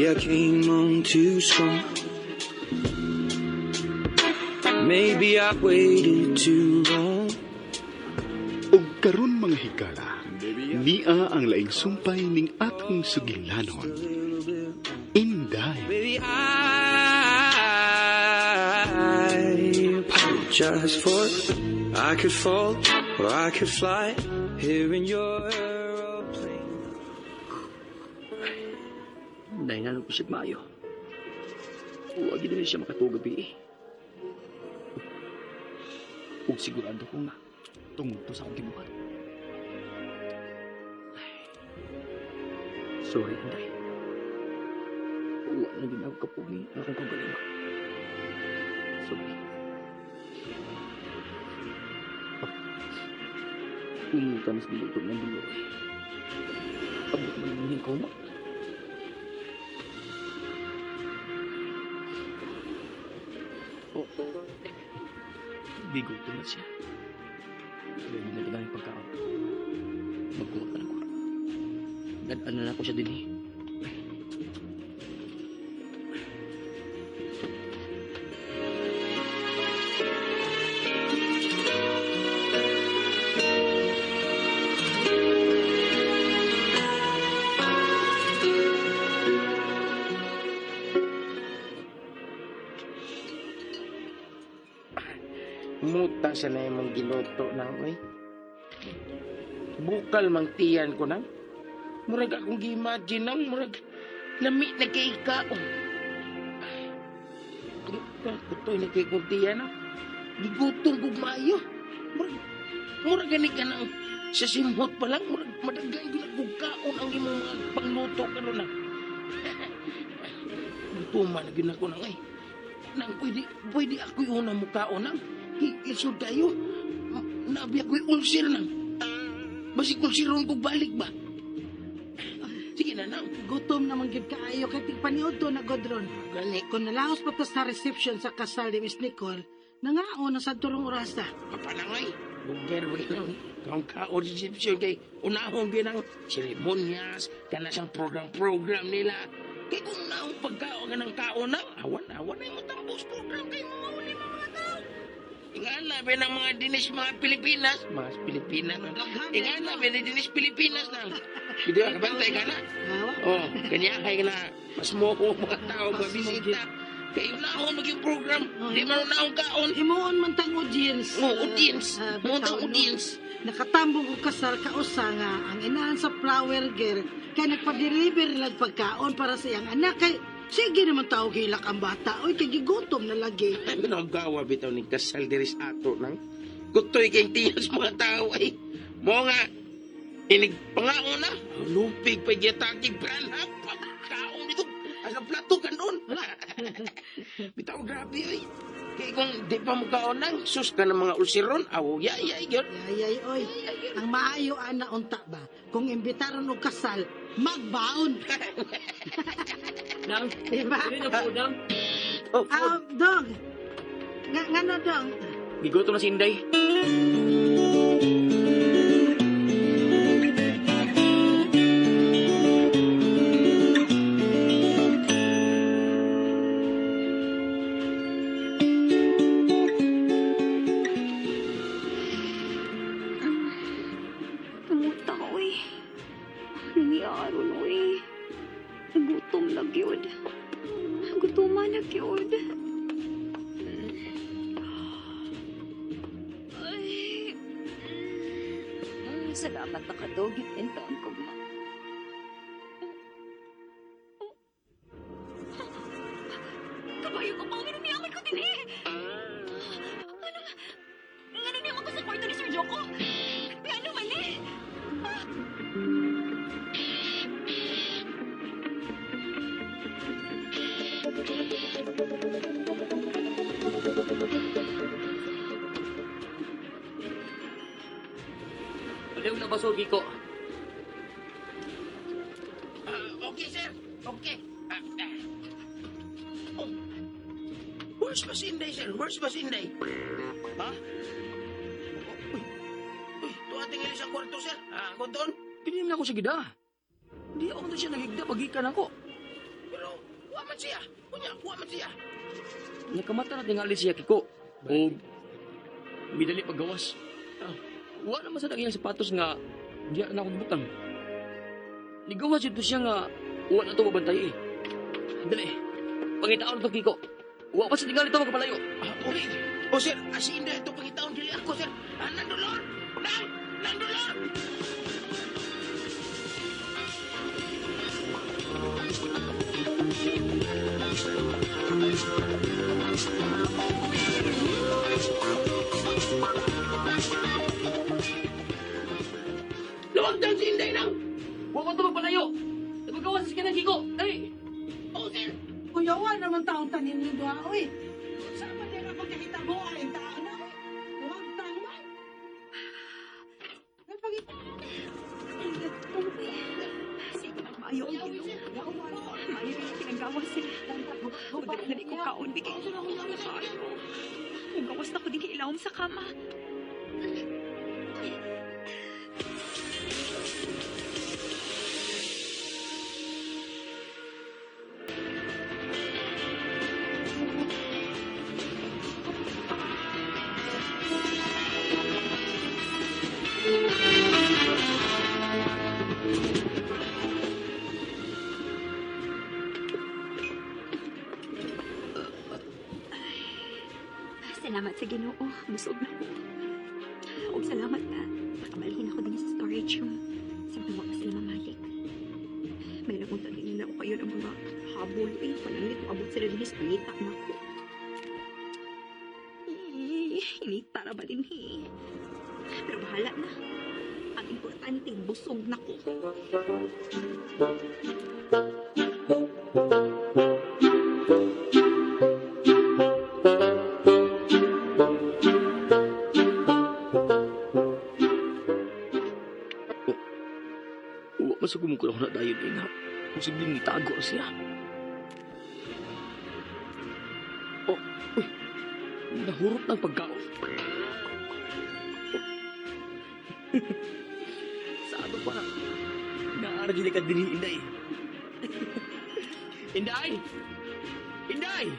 Maybe I came on too strong. Maybe I waited too long. Ug karon, mga higala, nia ang laing sumpay ning atong sugilanon. Inday. Baby, I apologize for I could fall or I could fly here in your aeroplane. Dahil nga ko siya maayo. Huwag din siya makatugab eh. Ug sigurado ko nga, tungod to sa akong gibuhat. Ay, sorry, Inday. Wala na din ako kapugi ang akong kagalingon. Sorry. Oh. Umuta mas giluto ng dulo eh. Abot mo naman yung koma. Oh. Bigutom na siya. Ready na kita ng pagkaon. Magkuha ka na ko. Dadaan na ako siya din eh. Muta sa na imong giluto nang oy. Bukal mang tiyan ko nang. Murag akong gi-imagine nang murag lami na kay kaon. Kutoy na kay kong tiyan nang. Gigutom kog maayo. Murag murag gani ka nang sa simhot pa lang murag madaghan gyud kog kaon ang imong mga pangluto karon nang. Gutuman na gyud ako nang ay. Nang pwede pwede ako una mo kaon nang. Isod kayo. Nabi ako'y ulcer nang. Basig ulceron kog balik ba? Sige na nang. Gutom naman gyud kaayo kay tigpaniod to na godron. Gani. Kung nalaos pa ta sa reception sa kasal ni Miss Nicole, nangaon na sa turong orasa. Kapanangay. Bugger ba yun? Kung kaon reception kay unahon gyud ang seremonyas, kana siyang program-program nila. Kay kung naong pagkaon ka ng kaon na, awan, awan ay mo tambos program kay mga uli mga tao. Ingana ba ng mga dinis mga Pilipinas? Mga Pilipinas na. Ingana ba ni dinis Pilipinas na? Hindi ka kabantay ka na. Awa. Oh, kanya kay na mas mo ko mga tao mga bisita. Kay unahon mag yung program, di man unahon kaon. Himuon man tang audience. Oh, audience. Ah, Mo tang bitaw, no? audience. Nakatambong og kasal kausa nga ang inahan sa flower girl kay nagpa-deliver lag pagkaon para sa iyang anak kay sige naman tao hilak ang bata oy kay gigutom na lagi. Ay, minagawa bitaw ni kasal diris ato nang. Kutoy kay tiyas mga tao ay. Mo nga, inig pangaon na. Lupig pa giyatakig branhap. Kaon dito. Asa plato ka noon. Bitaw grabe ay. Kay kung di pa mo kaon nang, sus ka ng mga ulsiron, awo, yay, yay, yun. Yayay oy. Ang maayo ana unta ba kung imbitaron og kasal magbaon. Nang, Diba? dili na po, Nang. Oh, Ah, dong. Nga ngano dong? Gigoto na si Inday. Tumuta ko eh. Nangyari oy. Gutom na gyud. Gutoman na gyud. Ay. Salamat na kadugit intaon ko ma. Kabayo ko pa, ngano niya ko din eh. Ano, ngano niya ako sa kwarto ni Sir Joko? Ano man eh? Ayaw na basogi ko. Ah, okay, sir. Okay. Ah, ah. Oh. Where's Masinday, sir? Where's Masinday? Ha? Oh, uy. Uy, tuwa tingali sa kwarto, sir. Ah, ako doon. Pinilim na ako sa gida. Di ako na siya nagigda pagikan ako. Pero, man siya. Unya, wa man siya. Nakamata na tingali siya, Kiko. O, midali paggawas. Ah. Wa naman sa iyang sapatos nga diya na akong butang. Nigawas dito siya nga wa na to mabantay eh. Dali, pangitaon to, Kiko. Wa pa sa tingali to magpalayo. Ah, okay. O sir, asin na ito pangitaon dili ako, sir. Ah, nandulor! Nang! Nandulor! Luwag daw si Inday nang! Wa pa to magpalayo. Nagpagawas sa kanang Kiko. Dali. O sir, Kuyawa naman taong tanin ni Dua, oy. Saan ba din ang pagkakita mo ay tao na, oy? Huwag tangman. Nagpagita. Sige, maayo ang Ginoo. Maayo yung pinagawas sila. Madala na di ko kaon, bigay. Maayo. Mugawas na ko din ilawom sa kama. Salamat sa Ginoo. Busog na ko. Ug salamat na nakabalhin ako din sa storage room. Samtang wa pa sila mamalik. May nagunta din na ako kayo ng mga habol. Eh, panangit maabot sila din sa pangita na ako. Eh, inita ra ba din eh. Pero bahala na. Ang importante, busog na ko. Wa pa sa kumukul ako na dayon eh nga. Posibleng nitago siya. Oh, uy. Nahurot ng pagkaon. Sa ano pa? Naara dyan ka din, Inday. Inday! Inday!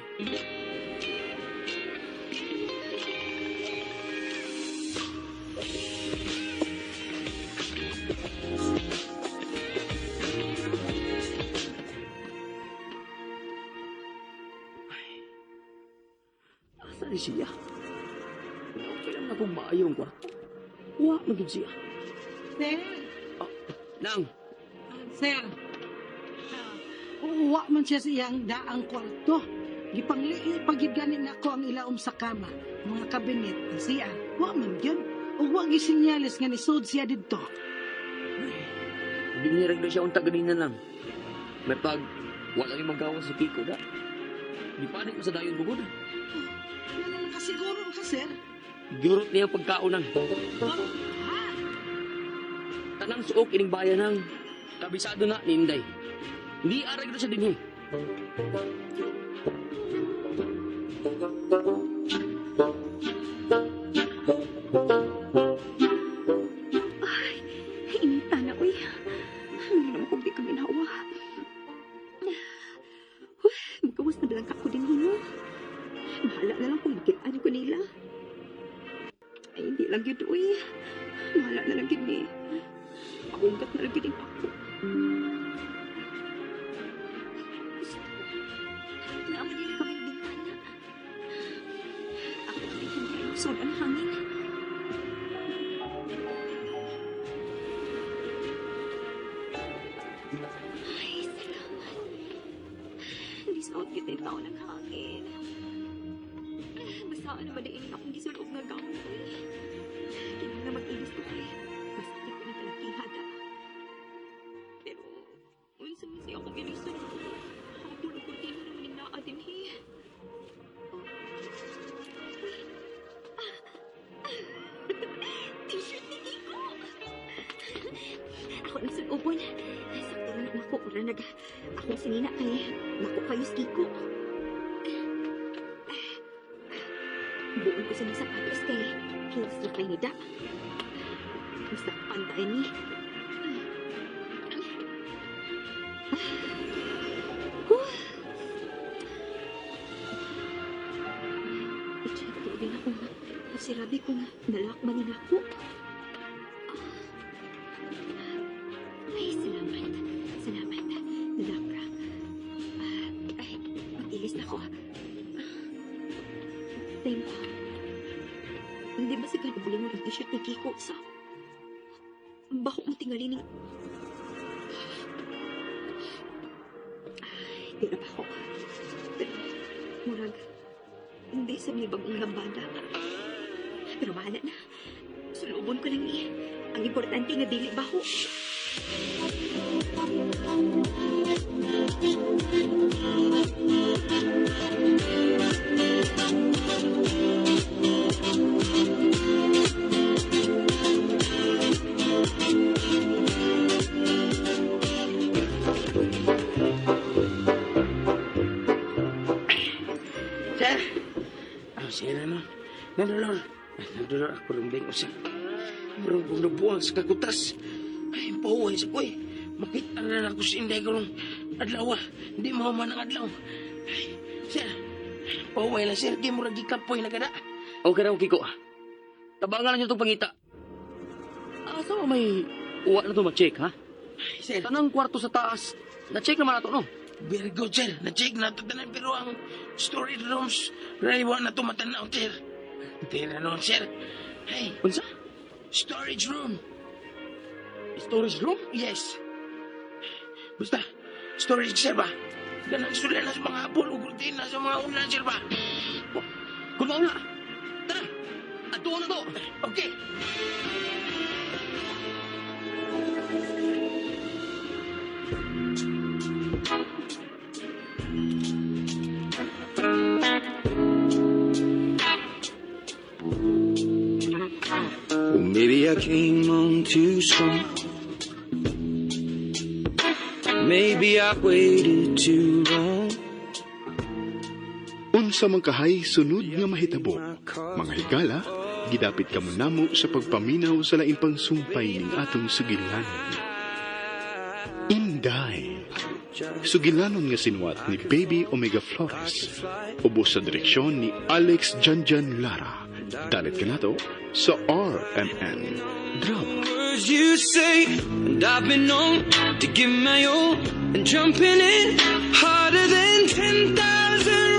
Asa ni siya? Okay lang akong maayo ang kwarto. Wa man gud siya. Sir, Nang, sir. Uwa man siya sa iyang daang kwarto. Gipanglii pagid gani nako ang ilaom sa kama, mga kabinet, ang siya. Wa man gyud. Ug wa gisinyalis nga nisod siya didto. Binirag na siya unta ganina lang. May pag wala ni magawa si Kiko da. Di panik mo sa dayon bugod. Ano nakasiguro ka, sir? Gurot niya ang pagkaon ng Ha? tanang suok ining bayan ng kabisado na ni Inday. Hindi arag na siya dinhi. Ay, inita na, uy. Hindi naman kung di kami nawa. Uy, magawas na lang ako din, hino. Bahala na lang kung makitaan ko nila. Ay, hindi lang yun, uy. Bahala na lang yun, eh. Paunggat na lang yun yung ako. Gusto. Naaman nila kami bintana. Ako kasi hindi ay usod ang hangin. Ay, salamat. Lisuot kita yung tao ng hangin. Basta ano ba diinin akong gisulob nga gown ko eh. Kailangan na mag-ilis ko kay masakit ko ng kalakihada. Pero, unsa man siya akong ilisan. Habol ko din naman naa din eh. Oh. Uy. Ah. T-shirt ni Kiko! Ako lang sulubon. Sakto na nako, ura nag... Akong sinina kay... Nako kayo sa Kiko. Buon ko sa mga sapatos kay... Heels na kay nida. Basta panday ni. Huh. Din ako nga. Sirabi ko nga. Nalakman ni nako. Ay, salamat. Salamat. Nalakra. Ay, mag-ilis na ko. Tempo. Hindi ba sa ganubuli mo ng t-shirt ni Kiko sa... Bako mo tingali ning... Ay, di na ba ako. Pero, murag, hindi sa may bagong lambada. Pero bahala na. Sulubon ko lang ni. Ang importante nga dili baho. Sir! Ah, sir, ano? Nandolor. Ay, nandolor ako rumbing usa. Murang kong nabuang sa kakutas. Ay, pahuway sa koy. Makita na lang ako sa Inday karong adlaw. Ah. Hindi mahuman ang adlaw. Ay, sir. Pahuway lang, sir. Di mo ragi kapoy na kada. Okay raw, Kiko. Tabangan lang niyo itong pangita. Asa mo may uwa na ito ma-check, ha? Ay, sir. Tanang kwarto sa taas. Na-check naman nato, no? Very good, sir. Na-check na ito tanan pero ang storage rooms, raywa na ito matanaw, sir. Tira noon, sir. Hey, Unsa? Storage room. Storage room? Yes. Basta, storage, sir ba? Ganang sula na sa mga hapon o kurtina sa mga ulan, sir ba? Kung mauna, tara! Ato na to! Okay. Well, maybe I came on too strong. Maybe I waited too long. Unsa man kahay sunod nga mahitabo. Mga higala, gidapit kamo namo sa pagpaminaw sa laing pangsumpay ning atong sugilanon. Inday. Sugilanon nga sinuwat ni Baby Omega Flores. Ubos sa direksyon ni Alex Janjan Lara. Dalit kanato sa RMN Drama. Words you say, and I've been known to give my all, and jumping in harder than 10,000.